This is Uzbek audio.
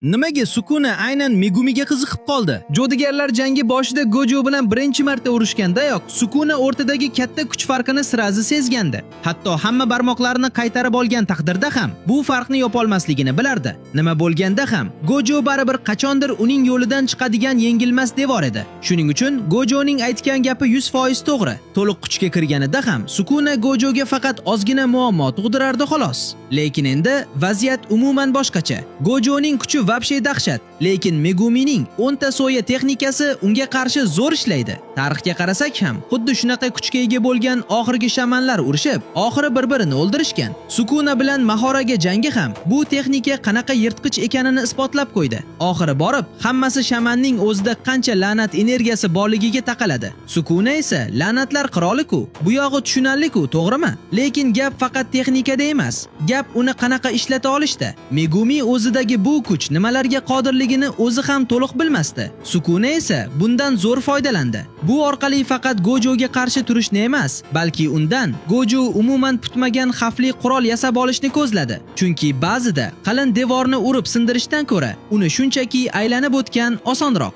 Nimaga Sukuna aynan Megumiga qiziqib qoldi? Jodugarlar jangi boshida Gojo bilan birinchi marta urushgandayoq Sukuna o'rtadagi katta kuch farqini sirazi sezgandi. Hatto hamma barmoqlarini qaytarib olgan taqdirda ham bu farqni yopolmasligini bilardi. Nima bo'lganda ham Gojo baribir qachondir uning yo'lidan chiqadigan yengilmas devor edi. Shuning uchun Gojoning aytgan gapi 100% to'g'ri. To'liq kuchga kirganida ham Sukuna Gojoga faqat ozgina muammo tug'dirardi xolos. Lekin endi vaziyat umuman boshqacha. Gojoning kuchi вообще dahshat, lekin Megumining 10 ta soya texnikasi unga qarshi zo'r ishlaydi. Tarixga qarasak ham, xuddi shunaqa kuchga ega bo'lgan oxirgi shamanlar urushib, oxiri bir-birini o'ldirishgan. Sukuna bilan Mahoraga jangi ham bu texnika qanaqa yirtqich ekanini isbotlab qo'ydi. Oxiri borib, hammasi shamanning o'zida qancha la'nat energiyasi borligiga taqaladi. Sukuna esa la'natlar qiroli-ku. Bu yog'i tushunarli-ku, to'g'rimi? Lekin gap faqat texnikada emas, gap uni qanaqa ishlata olishda. Megumi o'zidagi bu kuch nimalarga qodirligini o'zi ham to'liq bilmasdi. Sukuna esa bundan zo'r foydalandi. Bu orqali faqat Gojoga qarshi turishni emas, balki undan Gojo umuman kutmagan xavfli qurol yasab olishni ko'zladi. Chunki ba'zida qalin devorni urib sindirishdan ko'ra, uni shunchaki aylanib o'tgan osonroq.